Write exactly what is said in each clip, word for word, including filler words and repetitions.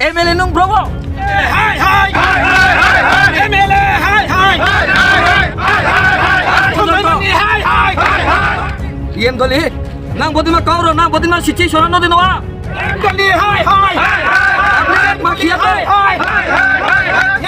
M L A nung brogo. Hai hai hai hai hai hai. M L A hai hai. Hai hai hai hai. Hai hai hai hai. Hai hai hai hai. Iyem doli. Nang bodima kauro, nang bodima sichi sora nodi noa. Em doli hai hai. Hai hai. Makhia hai hai.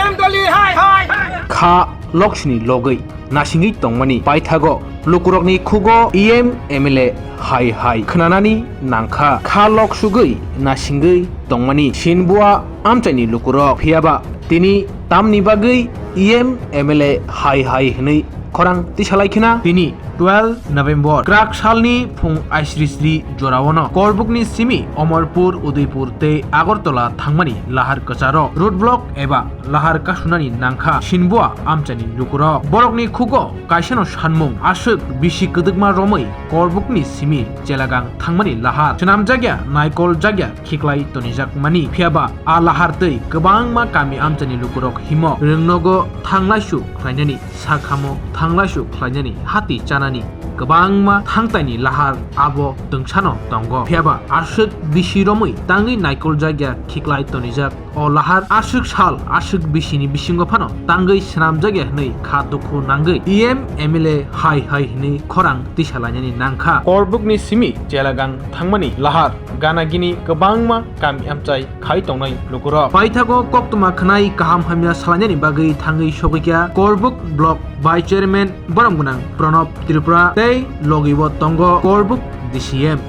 Em doli hai hai. Kha loksni logwi nasingwi tongmani paithago lukurokni khugo E M M L A hai hai khwnanani nangkha. Kha lok sugwi nasingwi tongmani sinbua amchaini lukurok phiyaba tini tamni bagwi E M M L A hai hai hwnwi khorang tisalai khna. Tini twelve November kwrak salni phung aisri sri joraono Korbukni simi Omorpur, Udaipur tei Agartala thangmani lahar kwcharo road block eba lahar kasunani nangkha sinbua amchaini lukurok. Borokni khugo kaisano sanmung aswk bisi kwdwkma romwi Korbukni simi Chelagang thangmani lahar swnamjakya naikol jakya khiklai tonijakmani. Phiyaba a lahar tei kwbangma kami amchaini lukurok himo rwngnogo thanglaisu khlainani, sakhamo thanglaisu khlainani, hati chanani kwbangma thangtaini lahar abo twngsano tongo. Phiyaba aswk bisi romwi tangwi naikol jakya khiklai tonijak o lahar aswk sal aswk bisini bisingo phano tangwi swnamjakya hwnwi kha dukhu nangwi E M M L A hai hai hwnwi khorang tisalainani nangkha. Korbukni simi Chelagang thangmani lahar gana gini kwbangma kami amchai khai tongnai lukurok. Paithago koktwma khwnai kaham hamya salainani bagwi thangwi sogwikha Korbuk Block Vice Chairman borom gwnang Pranab Tripura tei logibo tongo Korbuk D C M.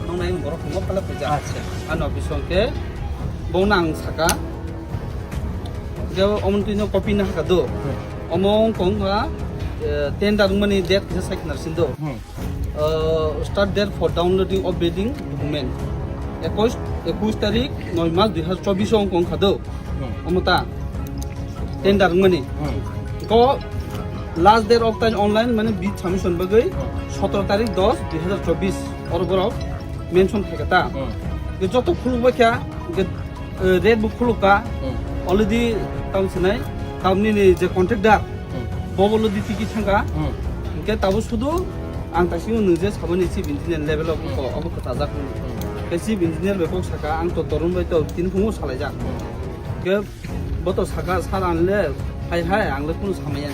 Nongnai borok mo phala puja. Acha. Ano bisong ke bo nang saka. Je omontwi no copy na haka do. Hmm. Omo wngkong ha, eh, tender wngmani date kisa sai khna sin do. Hmm. Uh, start date for downloading of building document. Ekwis, ekwis tarik noi mas dui hazar chobbish o wngkha do. Hmm. Omo ta tender wngmani. Hmm. Ko last date of time online mane bid submission bagwi Hmm. sotoro tarik dos dui hazar chobbish oro borok mention khaika ta. Hmm. Ke joto khuluk baikha, ke, eh, rate bo khuluk ka. Hmm. Already tam sinai, tam nini je contractor, Hmm. Bobo lo di tiki thangka. Hmm. Hingke tabo sudu ang taising nwng je saboni chief engineer level of Hmm. ko, abo kwchajak. Hmm. Ke chief engineer bai kok saka, ang to Torun bai to tini phungo salaijak. Hmm. Ke bo to saka, "Sir, ang le hai hai, ang le kunu samaya."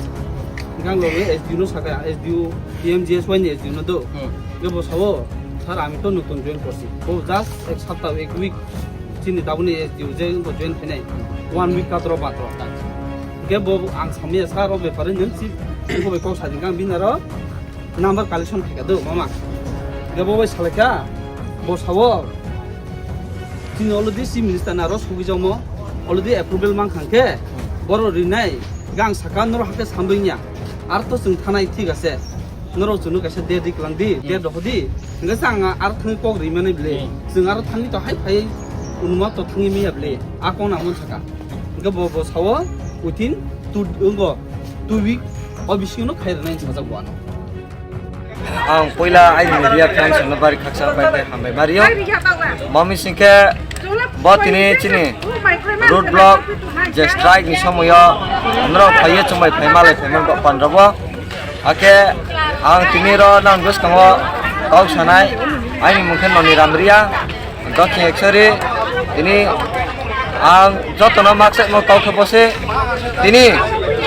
Hingke ang logi S D O no saka, S D O, P M G S Y ni S D O no do. Hmm. Ke bo sao, "Sir, ami to nutun join korsi." Bo just ek sapta, ek week chini tabuni S D O je bo join khainai. One week katro batro. Hingke bo ang samaya sa ro bepari nung si bo bai kok sa ding kang bini aro number collection khaika do mama. Hingke bo bai salaika bo sao chini already chief minister na ro sugui jamo already approval mang khangke boro rinai gang saka noro hake sambingya ar to chwng thanai thik ase. Norok chwngno kaisa date ri kwlang di, Hmm. Date rohor di. Hingke sa ang aro thangwi kok ri mani bwle. Hmm. Chwng aro thangwi to hai phai unuma to thangwi manya bwle. A kok nang man saka. Hingke bo, bo sao within two, wngbo two week o bisingo no khai rwnai sajak bo ano. Ang puila aini media friends no bari khaksa bai bai hambai mario. Mami singke bo tini chini road block je strike ni somoyo norok phaiye chumbai phai malai phai man pandra bo. Ake ang tini ro nang bwskango kok sanai, aini mung khe Noni Ramria, Dokhin Ekshari. Tini ang jotono maksaimo kok khe bose. Tini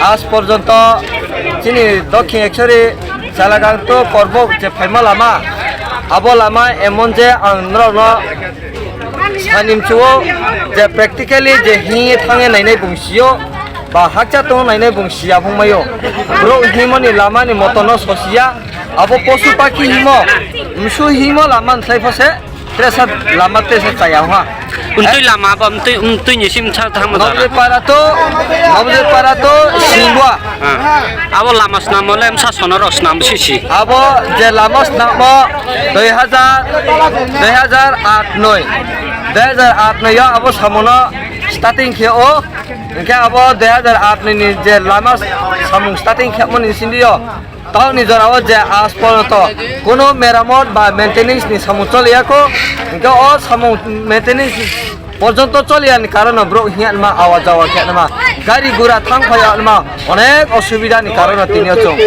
aaj porjonto chini Dokhin Ekshari Chalagang to Korbuk je phaima lama, abo lama emon je ang norokno Sani mchuo je practically je hingye thangye nainai bung sio, ba hakcha tong nainai bung sia bung maio. Bro himoni lama ni moto no sosia, abo posu pakhi himo, msu himo lama sai phose, tresa lama tresa chaya ha. Untui lama ba untui, untui ni sim cha thang ma Nabje dara. Para to, nabje para to singwa. Ah. Abo lama snam le msa sono ro snam sisi. Abo je lama snamo dui hazar, dui hazar aat noi. Dui hazar aat noi yo abo samono starting khe o. Hingke abo dui hazar aat noi ni je lama samung starting khe mo ni sindi yo. Tao ni jora o je aaj porjonto kuno meramot ba maintenance ni samung choliya ko. Hingke o samung maintenance porjonto choliya ni karon no borok hiya ma awa jawa khe ma gari gura thang phaiya ma onek osubida ni karon no tini o chwng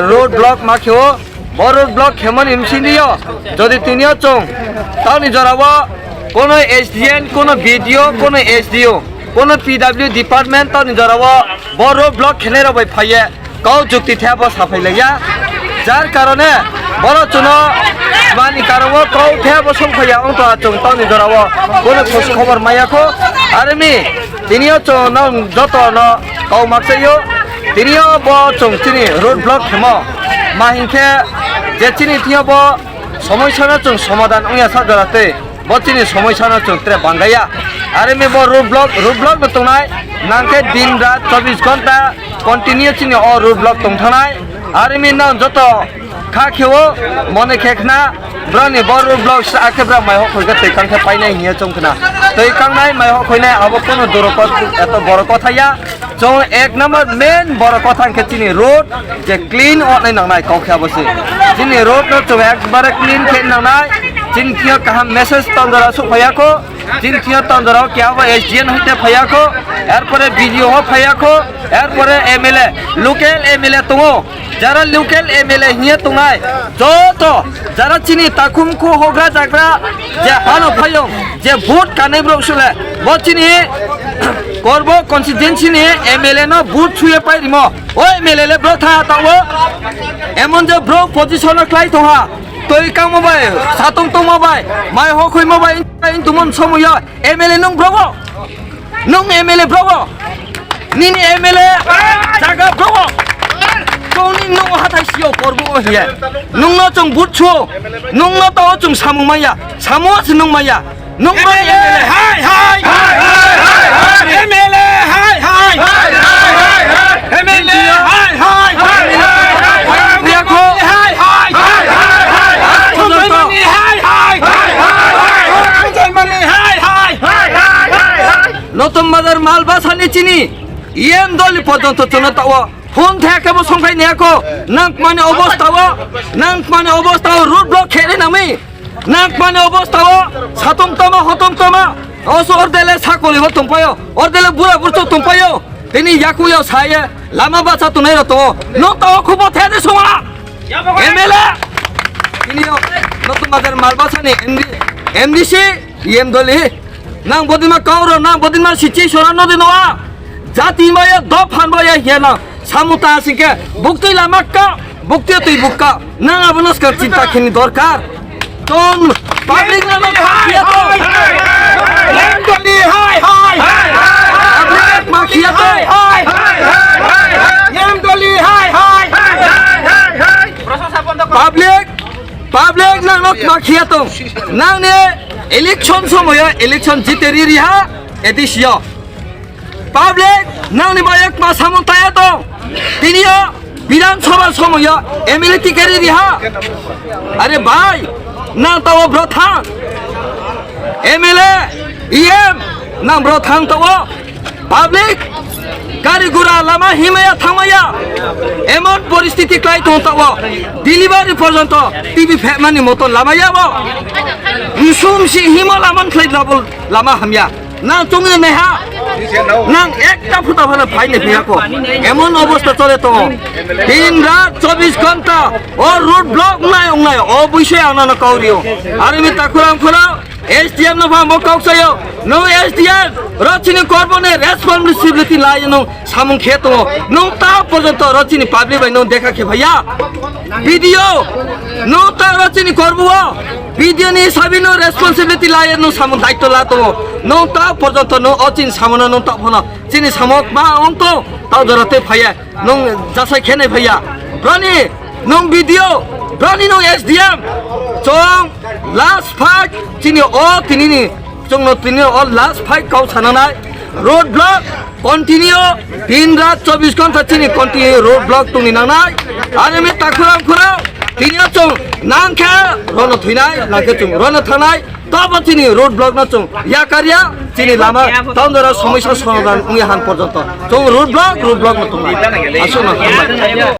road block ma khe o. Bo road block khemani msindi yo, jodi tini o chwng tao ni jora o Kono S D N, kono B D O, kono S D O, kono P W department toni jorao bo road block khenai rok bai phaiye kau jukti the bo saphai laiya. Jar karone boro chuno mani karongo kau the bo song phaiya, ong to achung toni jorao bono khos khobor maya kho. Arimi tinio chung no joto no kau maksayo. Tinio bo chung chini road block khemo ma hinkhe je chini thio bo somoi sana chung somadan ongya sa jora tei bo chini somoi sana chung tre bangaya. Arimi bo road block, road block no tongnai nangkhe din rat chobbish ghonta continue chini o road block tongthanai. Arimi nang joto kha kheo mone khe khna brani bo road block sa akhe bra mai hok khoika tei kangkhe painai hiya chung khna. Tei kangnai mai hok khoinai abo kono doro kot eto boro kotha ya. Chung ek number main boro kotha hwnkhe chini road je clean wngnai nangnai kok khe abo se. Chini road no chung ekbare clean khe nangnai. Chini thio kaham message tondora su phaiya kho. Chini thio tondora khe abo S D N hoite phaiya kho. Erpore B D O ho phaiya kho. Erpore M L A, local M L A tongo. Jara local M L A hiya tongnai, joto jara chini takhum khu hogra jagra je hano phayung je vote kanai borok sule bo chini Korbo constituency ni M L A no vote suye pai rimo. O M L A le bro tha ta o. Emon je bro position o klai tongha. Toi kangma bai, satung tongma bai, mai hokhoima bai, intumon somoyo M L A nung bro bo. Nung M L A bro bo. Nini M L A jaga bro bo. Tongni nung hathai sio korbo o hiya. Nung no chung vote suo. Nung no to chung samung maya. Samo se nung maya. Nung bro M L A hai hai. M L A hai hai. M L A hai hai. Hai hai. Notun Bazar Malbasa ni chini E M doli porjonto chwngno tawo phone thaya khe bo songkhai naya kho. Nangkmani obostha o, nangkmani obostha o road block khe ri nami. Nangkmani obostha o satung tama hotung tama. Oso ordele sakoli bo tongpaio, ordele bura burcho tongpaio. Tini yakuyo saye lama bacha tunai ro tongo. No tawo khubo thaya de songla. M L A. Tini yo Notun Bazar Malbasa ni M D, M D C, E M doli. Nang bodima kauro, nang bodima situation no dino a. Jati maya dophan maya hiya nang. Samuta singke bukti lama ka, bukti tui bukka. Nang abono skar chinta khini dorkar. Ton public lama khiya to. Em doli hai hai. Public ma khiya to. Em doli hai hai. Public, public nang nok ma khiya to. Nang ne election somoyo election jite ri ri ha, edisio. Public, nangni bayek ma samung taya tong. Tiniyo Bidhan Sabha somoyo M L A ticket ri ha. Are bhai, nang tawo bro thang. M L A, E M, nang bro thang tawo. Public, gari gura lama himaya thangmaya. Emon poristiti klai tong tawo. Delivery porjonto T V phekmani moto lama yabo. Usum si hima laman khlai double lama hamya. Nang chungni naiha. Nang ekta phuta phano phaini phiyako. Emon obostha chole tongo. Din rat chobbish ghonta o road block nai ong nai. O buisai ang nano kauriyo. Arimi takhurang khurang S D M no phambo kauksayo. No S D M ro chini korboni responsibility lai no samung khe tongo. Nung ta porjonto ro chini public bai no dekha khe phaiya. B D O, nung ta ro chini korbo o. B D O ni sabi no responsibility lai no samung daitto la tongo. Nung ta porjonto no o chini samono nung ta phano. Chini samok ma ong to, tau jora te phaiya. Nung jasai khene phaiya. Broni, nung B D O, broni nung S D M. Chong last fight chini o tinini Chwngno tini o last fight kau sananai road block continue din rat chobbish ghonta chini continue road block tongni nangnai. Ani mi takhurang khurang tini o chwng nangkhe rono thwinai, nangkhe chwng rono thangnai. Tobo chini road block no chwng yakarya, chini lama tondora somosya somadan wngya han porjonto chwng road block, road block no tongnai. Aswkno hambai.